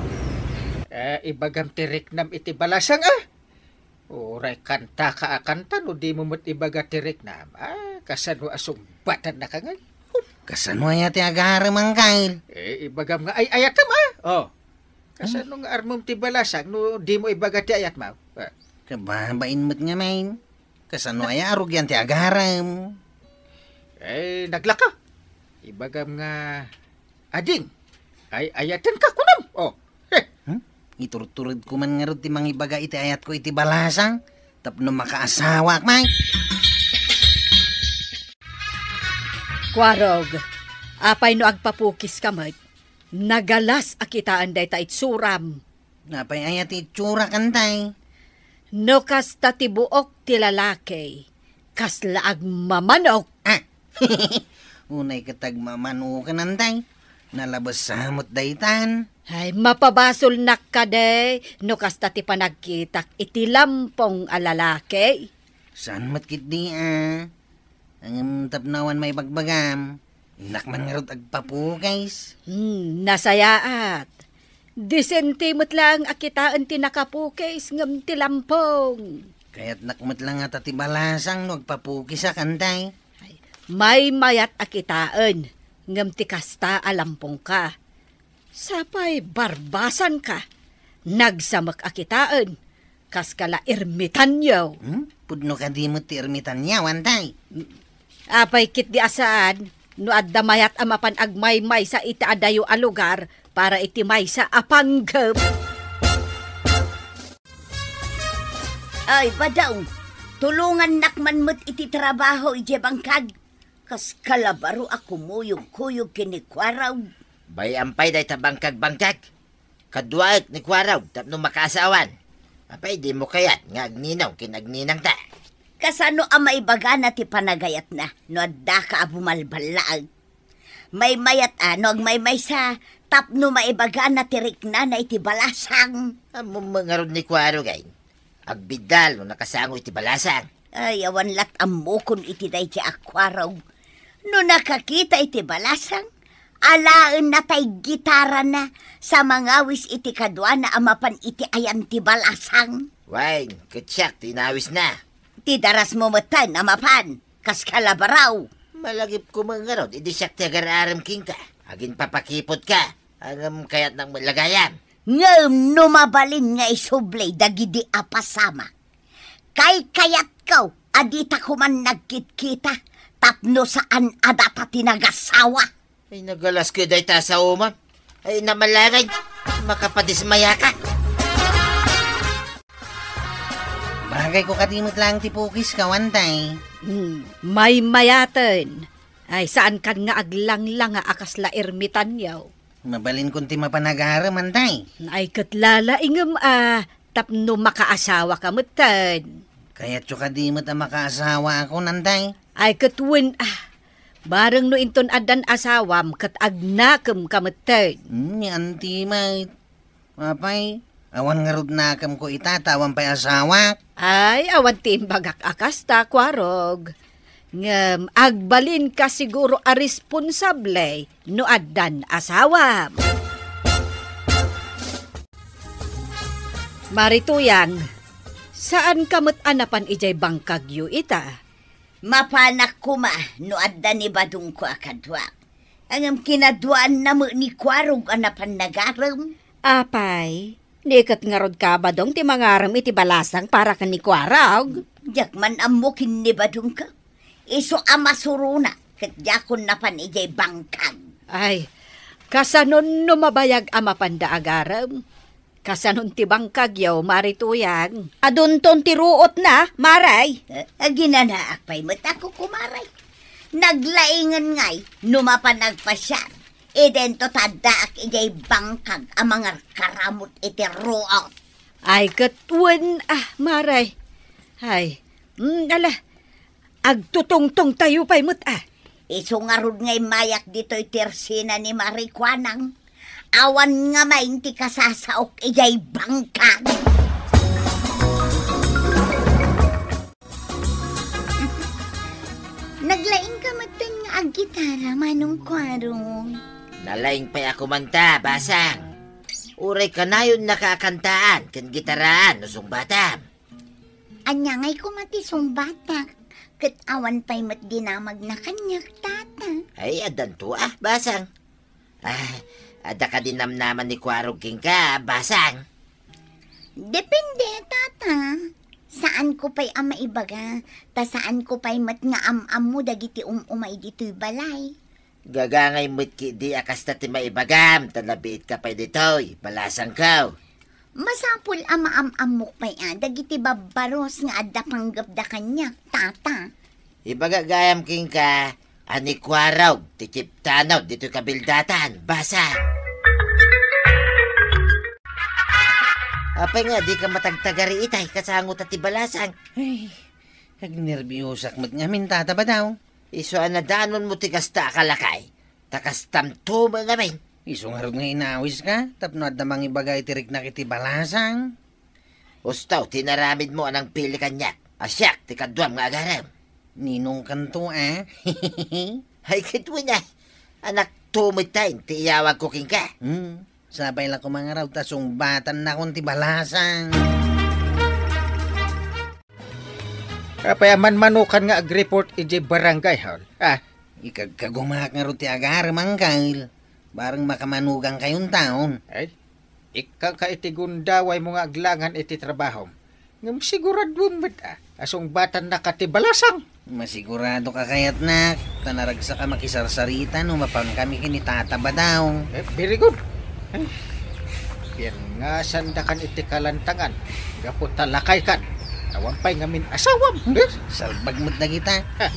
Eh, ibagam ti riknam iti balasang, ah. Uray kanta ka a kanta no di mo met ibaga ti riknam. Ah, kasano a sungbatannaka ngay? Kasano aya ti agarem, Anggail? Eh, ibagam nga ay-ayatem, ah. Oh. Kasano nga armem ti balasang no di mo ibaga ti ayatmo? Ah. Kababain met ngamin. Kasano aya a rugian ti agarem? Eh, naglaka. Ibagam nga ading. Ay-ayatenka, kunam. Oh. Eh. Hmm? Iturtured ko man ngarud ti mangibaga iti ayatko iti balasang tapno makaasawaak, Mike. Kuarog, Apay no agpapukiska met, nagalas a kitaen dayta itsuram. Apay aya ti itsurak, Antay? No kasta ti buok ti lalaki, kasla agmamanok. Ah! Unay ket agmamanoken, Antay. Nalabes sa met daytan. Ay, mapabasolnak kadi no kasta ti panagkitak iti lampong a lalaki. Saan met ketdi a? Ngem tapno awan maibagbagam, innak man ngarud agpapukis. Hmm, nasayaat. Disente met laeng a kitaen ti nakapukis ngem ti lampong. Kayatnak met la ngata ti balasang no agpapukisak, Antay. Ay, maymayat a kitaen ngem ti kasta a lampongka. Sapay barbasanka, nagsamek a kitaen, kaskala ermitanyo. Hmm? Pudno kadi met ti ermitanyo, Antay? Apay ketdi a saan, no adda mayat a mapan agmaymaysa iti adayo a lugar para iti maysa a panggep? Ay, Badong, tulongannak man met iti trabaho idiay bangkag. Kaskala baro a kumuyog-kuyog ken ni Kuarog. Bay-am pay dayta bangkag-bangkag. Kaduaek ni Kuarog tapno makaasawan. Apay, dimo kayat nga agninong ken agninangta? Kasano a maibagana ti panagayatna no addaka a bumalballaag? Maymayat a no agmaymaysa tapno maibagana ti riknana iti balasang. Ammom ngarud ni Kuarog ay. Agbiddal no nakasango iti balasang. Ay, awan lat ammokon iti daydi a Kuarog. No nakakita iti balasang, alaenna tay gitarana sa mangawis iti kaduana a mapan iti ayan ti balasang. Wen, ket siak ti inawisna. Ti darasmo metten a mapan, kaskala baro. Malagipko met ngarud idi siak ti agar-arem kenka. Aginpapakipotka, ngem kayatnak met la gayam. Ngem no mabalin nga isubli dagidi a pasamak, kaykayatko a dita koman nagkitkita tapno saan a data ti nagasawa. Ay, nagalas ket dayta a saomam. Ay, namalagay. Makapadismayaka. Bagayko kadi met laeng ti pukiska, Antay. Hmm, maymayaten. Ay, saankan nga aglanglanga a kasla ermitanyo. Mabalinkon ti mapan agarem, Antay. Ay, ket lalaingem a tapno makaasawaka metten. Kayatyo kadi met a makaasawaakon, Antay? Ay, ket wen a. Bareng no inton addan asawam ket agnakemka metten. Hmm, ni Auntie met. Apay, awan ngarud nakemko ita ta awan pay asawak. Ay, awan ti imbagak a kasta, Kuarog. Ngem agbalinka siguro a responsable no addan asawam. Mari Tuyang, saanka met a napan idiay bangkagyo ita? Mapanak koma no adda ni Badongko a kaduak. Ngem kinaduaanna met ni Kuarog a napan nagarem. Apay, di ket ngarud ka, Badong, ti mangarem iti balasang para ken ni Kuarog? Diak man ammo ken ni Badongko. Isu a masurona ket diakon napan idiay bangkag. Ay, kasanon no mabayag a mapanda agarem? Kasanon ti bangkagyo, Mari Tuyang? Adunton ti ruotna, Maray. Eh, aginanaak pay met ako, Kumaray. Naglaingen ngay no mapan agpasiar. Idento ta addaak idiay bangkag a mangarkaramut iti ruot. Ay, ket wen, ah, Maray. Ay, mm, ala, agtutungtongtayo pay met, ah. Isu ngarud nga immayak ditoy ti ersena ni Mari Kuanang. Awan nga main ti kasasaok idiay bangkag. Naglaing ka metten nga aggitara, Manong Kuarog. Nalaing pay ako manta, Basang. Uray kanayon nakakantaan ken gitaraan no sungbatam. Ania ngay koma ti sungbatak, ket awan pay met dinamagna kaniak, Tata? Ay, addanto, ah, Basang. Ah, adda kadi namnama ni Kuarog kenka, Basang? Depende, Tata. Saanko pay a maibaga, ta saanko pay met nga am-ammo dagiti um-umay ditoy balay. Gagangay met ketdi a kasta ti maibagam, ta nabiitka pay ditoy, balasangko. Masapul a maam-ammok pay a dagiti babbaros nga adda panggepda kaniak, Tata. Ibaga gayam kenka, A ni Kuarog ti kiptanaw ditoy kabildatan, basa. Apay nga, di ka matagtagari itay, kasango ta ti balasang. Ay, agnerbiosak met ngamin, Tata Badaw. Isu a nadanon mo ti kasta a kalakay, ta kastam tumo ngamin. Isu ngarud nga inawis ka, tapno adda mangibaga iti riknak iti balasang. Ustaw ti inaramid mo a nangpili kaniak, a siak ti kaduam nga agarem. Ninong kanto, a? Ay, ket wen, a. Anak to met tayen ti iyawagko kenka. Hmm, sapay la koma ngarud ta sungbatan nakon ti balasang. Apay a manmanukan nga agreport idiay barangay hall? Ah, ikagkagumaak ngarud ti agarem, angkel. Bareng makamanugan kayon taon. Ay, ikkanka iti gundawaymo nga aglangan iti trabahom. Ngem siguraduem met a, a sungbatan naka ti balasang. Masigurado ka kayatnak, ta naragsak a makisarsarita no mapan kami ken ni Tata Badaw. Eh, very good. Eh, pian nga sandakan iti kalantangan, gapu ta lakay kan. Awan pay ngamin asawam. Hmm? Eh? Salbag met dagita. Ha?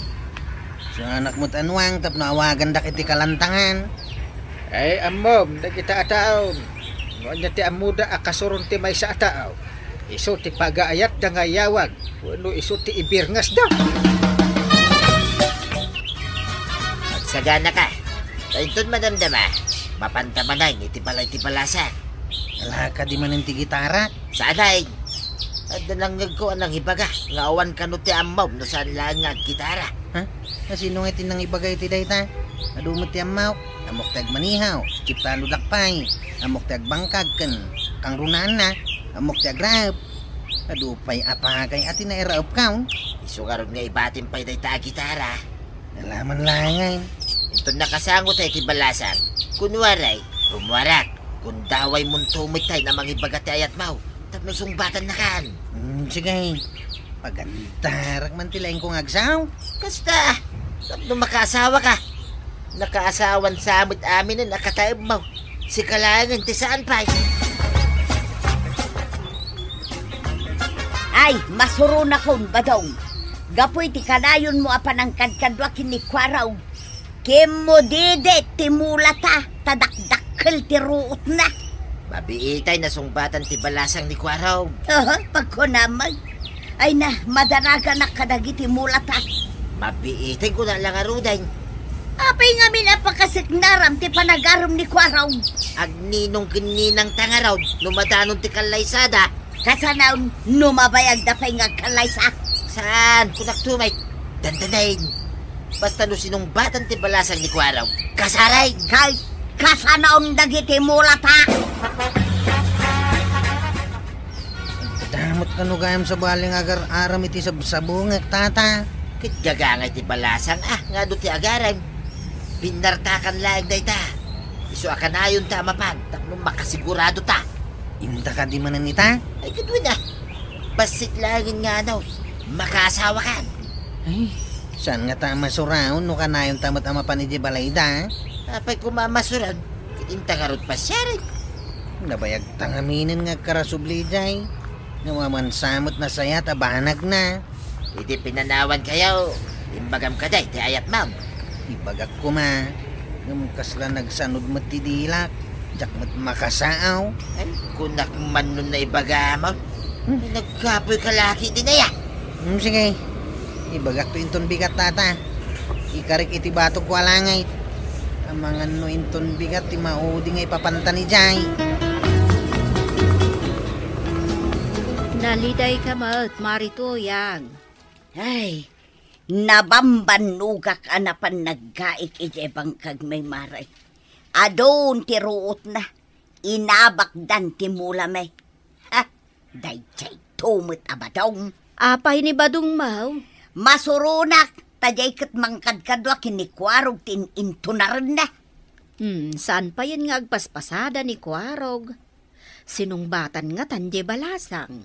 Suanak met anuang tapno awagandak iti kalantangan. Ay, ammom, dagita a tao. No ania ti ammoda a kasuron ti maysa a tao, isu ti pagaayatda nga iyawag, wenno isu ti ibirngasda. Agsagana ka. Ta inton madamdama, mapanta manen iti balay ti balasang. Ala kadi manen ti gitara? Saan ay? Adda nangngegko a nangibaga nga awan kano ti ammom no saan laeng nga aggitara. Ha? Asino nga ti nangibaga iti dayta? Adu met ti ammok. Ammok ti agmanihaw, kiptanodak pay. Ammok ti agbangkag ken kangrunaanna. Ammok ti agraep. Adu pay a pagay a ti nairaepkaw. Isu ngarud nga ibatim pay dayta a gitara. Ala man laeng. Inton nakasango tayo ti balasang, kunwaray, rummuarak. Gundawaymonto met tayo a mangibaga ti ayatmo tapno sungbatannakan. Hmm, sige. Pagandarak man ti laengko nga agsaw. Kasta, tapno makaasawaka. Nakaasawan sa met aminen a kataemmo. Sika laengen ti saan pay. Ay, masuronakon, Badong. Gapu iti kanayonmo a panangkadkadua ken ni Kuarog, kimmudidet ti mulata, ta dakdakkel ti ruotna. Mabiitay nasungbatan ti balasang ni Kuarog. Aha, pagkunam met. Ay na, madaraganak kadagiti mulata. Mabiitay kuna la ngaruden. Apay ngamin a pakaseknaram ti panagarem ni Kuarog? Agninong ken ninangta ngarud no madanon ti kallaysada. Kasanaon no mabayagda pay nga agkallaysa. Saan? Kunak tumay. Dandanin. Basta no sinungbatan ti balasang ni Kuarog, kasareng. Kay, kasanaon dagiti mulata. Damot kano gayam sabali nga agar-aram iti sabsabungek, Tata. Ket gagangay ti balasang, a, nga adu ti agarem. Binnartakan laeng dayta. Isu a kanayonta a mapan tapno makasigurado ta. Inta kadi manen ita? Ay, ket wen a. Bassit laengen nga adu, makaasawakan. Ay, saan ngata a masuraon no kanayonta met a mapan idiay balayda, a? Apay koma a masuron, ket inta ngarud pasiaren. Nabayagta ngaminen nga agkarasubli idiay. Ngem amansa met nasayat a banagna. Iti pinanawankayo, imbagam kadi ti ayatmam. Ibagak koma, ngem kasla nagsanud met ti dilak, diak met makasaaw. Ay, kunak man no naibagam. Hmm. Nagkapoy ka laki din aya. Hmm, sige. Ibagakto inton bigat, Tata. Ikarik iti batogko a langay. Amangan no inton bigat ti maudi nga ipapanta idiay. Naliday ka met, Mari Tuyang. Ay, nabambannogak a napan naggaik idiay bangkag, Mari. Adun ti ruotna, inabakdan ti mula, Mari. Ha? Daydiay to met a Badong. Apay ni Badong, Maw? Masuronak, ta diay ket mangkadkadua ken ni Kuarog ti in-intunarenna. Hmm, saan payen nga agpaspasada ni Kuarog? Sinungbatan ngatan diay balasang.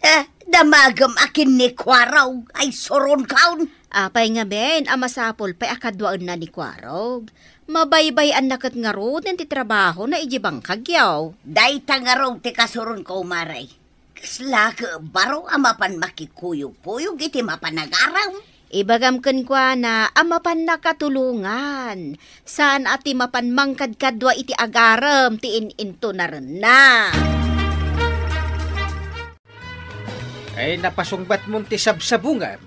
Eh, damagem a ken ni Kuarog, ay suronkaon. Apay ngamin a masapul pay a kaduaenna ni Kuarog? Mabaybay-anna ket ngaruden ti trabahona idiay bangkagyo. Dayta ngarud ti kasuronko, Mari. Kasla ket baro a mapan makikuyogkuyog iti mapan agarem. Ibagam kenkuana a mapanna katulongan. Saan a ti mapan mangkadkadua iti agarem ti in-intunarenna. Ay, napasungbatmon ti sabsabungam.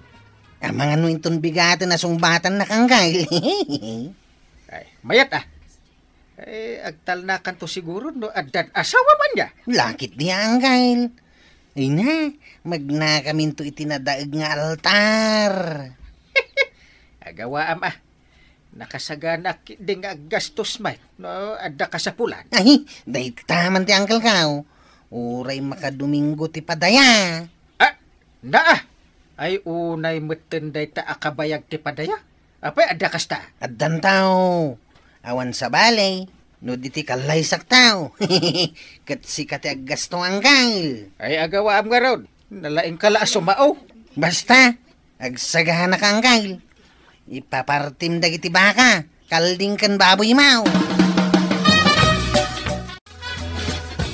Amangan no inton bigaten a sungbatannak, Angkel. Ay, mayat a. Eh, agtalnakanto siguro no addan asawa man niya. Lakit di, Angkel. Ay na, magnakaminto iti nadaeg nga altar. Agawaam a. Nakasaganak di nga aggastos met no adda kasapulan. Ay, dayta man ti angkelko. Uray makadomingo ti padaya. Ah, naa. Ay, unay metten dayta a kabayag ti padaya. Apay, adda kasta? Addanto. Awan sabali, no di ti kallaysakto. Ket sika ti aggasto, Angkel. Ay, agawaam ngarud. Nalaingka la a sumao. Basta, agsagana ka, Angkel. Ipapartim dagiti baka, kalding ken baboy maw.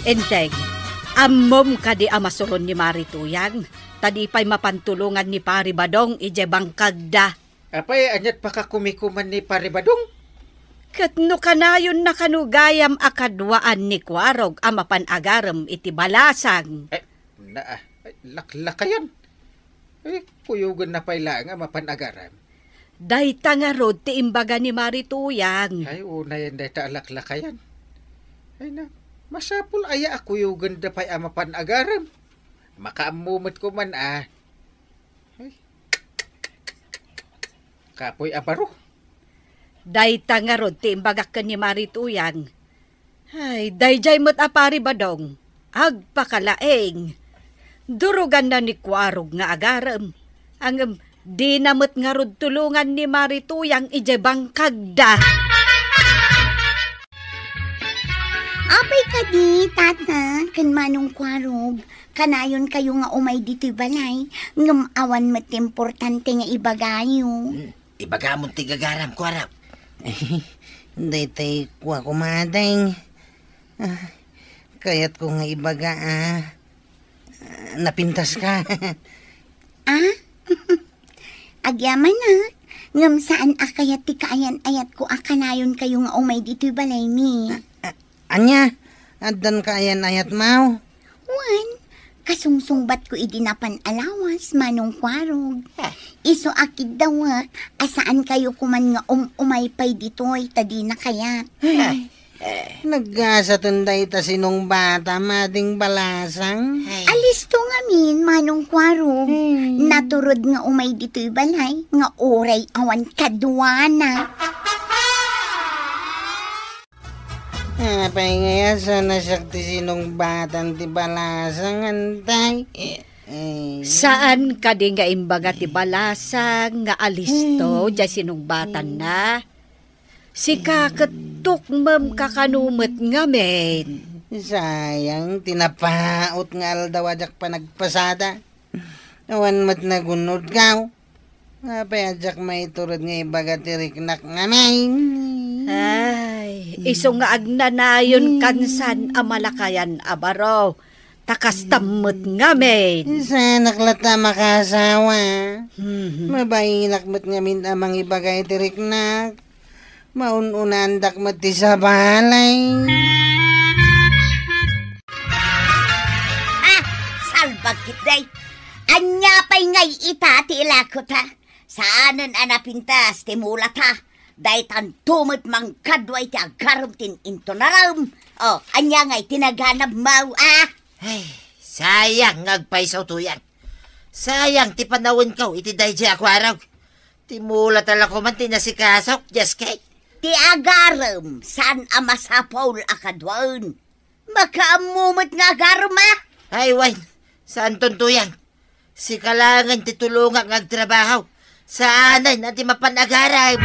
Enteng, ammom kadi a masuron ni Mari Tuyang, ta di pay mapantulongan ni Pari Badong idiay bangkagda? Apay, aniat pakakumikuman ni Pari Badong? Ket no kanayon na kano gayam a kaduaan ni Kuarog a mapan agarem iti balasang. Eh, na, ah, ay, laklakayan. Eh, kuyogen na pay laeng a mapan agarem. Dayta ngarud ti imbaga ni Mari Tuyang. Ay, unayen dayta a laklakayan. Ay na, masapul aya a kuyogen da pay a mapan agarem. Makaammo met koman a. Ay. Kapoy a baro. Dayta ngarud ti imbagak ken ni Mari Tuyang. Ay, daydiay met a Pari Badong. Agpakalaing. Duruganna ni Kuarog nga agarem. Ngem dina met ngarud tulongan ni Mari Tuyang idiay bangkagda. Apay kadi, Tata, ken Manong Kuarog, kanayonkayo nga umay ditoy balay, ngem awan met ti importante nga ibagayo. Hmm, ibagamon ti gagaram, Kuarog. Daytoy kua, kumadeng. Ah, kayatko nga ibaga, ah. Ah, napintaska. Ah? Agyamanak, ngem saan a kayat ti kaayan-ayatko a kanayonkayo nga umay ditoy balaymi. Ah, ah, ania? Addan kaayan-ayatmaw? Wen, kasungsungbatko idi napan a lawas, Manong Kuarog. Ah. Isu a kiddawek a saankayo koman nga um-umay pay ditoy ta dina kayat. Ah. Naggasaten dayta sinungbatam, Ading Balasang. Ay. Alisto ngamin, Manong Kuarog. Hmm. Naturod nga umay ditoy balay, nga uray awan kaduana. Apay nga saan a siak ti sinungbatan ti Balasang, antay? Eh. Saan kadi nga imbaga ti Balasang nga alisto Hmm. diay sinungbatanna? Sika ket tukmem kakano met ngamin. Sayang, ti napaut nga aldaw a diak panagpasada. Awan met nagunod, kaw. Apay a diak maiturod nga ibaga ti riknak ngamin? Ay, isu nga agnanayon Hmm. kansan a malakayan a baro. Ta kastam met ngamin. Saanak latta a makaasawa. Mhm. Mabainak met ngamin a mangibaga iti riknak. Maun-unaandak met ti sabali. Ah, salbag ketdi. Ania pay ngay ita ti ilako ta? Saanen a napintas ti mulata. Daytanto met mangkadua iti agarem ti in-intunaram. O, ania ngay ti naganabmaw, a? Ay, sayang nga agpayso, Tuyang. Sayang ti panawenko iti daydiay a Kuarog. Ti mulata la koman ti nasikasok, Dios kay. Ti agarem, saan a masapul a kaduaen. Makaammo met nga agarem, a? Ay, wen, saanton, Tuyang. Sika laengen ti tulongak nga agtrabaho. Saanen a ti mapan agarem.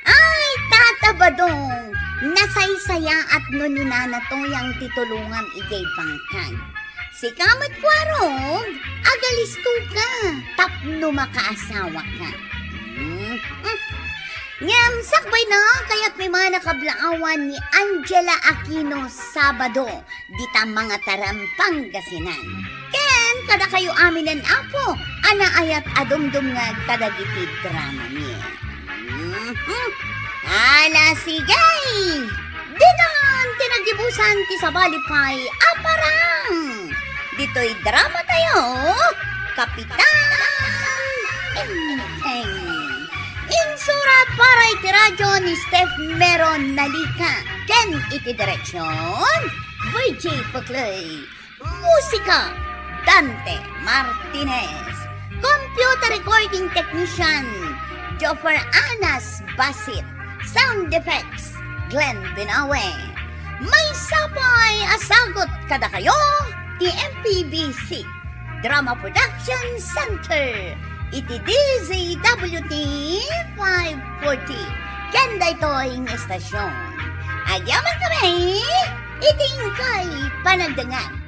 Ay, Tata Badong, nasaysayaat no ni Nana Tuyang ti tulongam idiay bangkag. Sika met, Kuarog, agalistoka tapno makaasawaka. Hmm. Ngem sakbayna, kayatmi man a kablaawan ni Angela Aquino Sabado, dita Mangataram, Pangasinan. Ken kadakayo aminen, Apo, a naayat a dumdumngeg kadagiti dramami. Mhm. Ala, sige! Ditan ti nagibusan ti sabali pay a parang. Ditoy drama tayo, Kapitan Enteng. Insurat para iti radyo ni Steph Meron Nalica ken iti direksyon, V J Puclay. Musika, Dante Martinez. Computer recording technician, Joffer Anas Basit. Sound effects, Glenn Binawe. Maysa pay a sagut kadakayo ti M P B C Drama Production Center iti D Z W T five forty ken daytoy nga estasyon. Agyaman kami iti inkay panagdengngeg.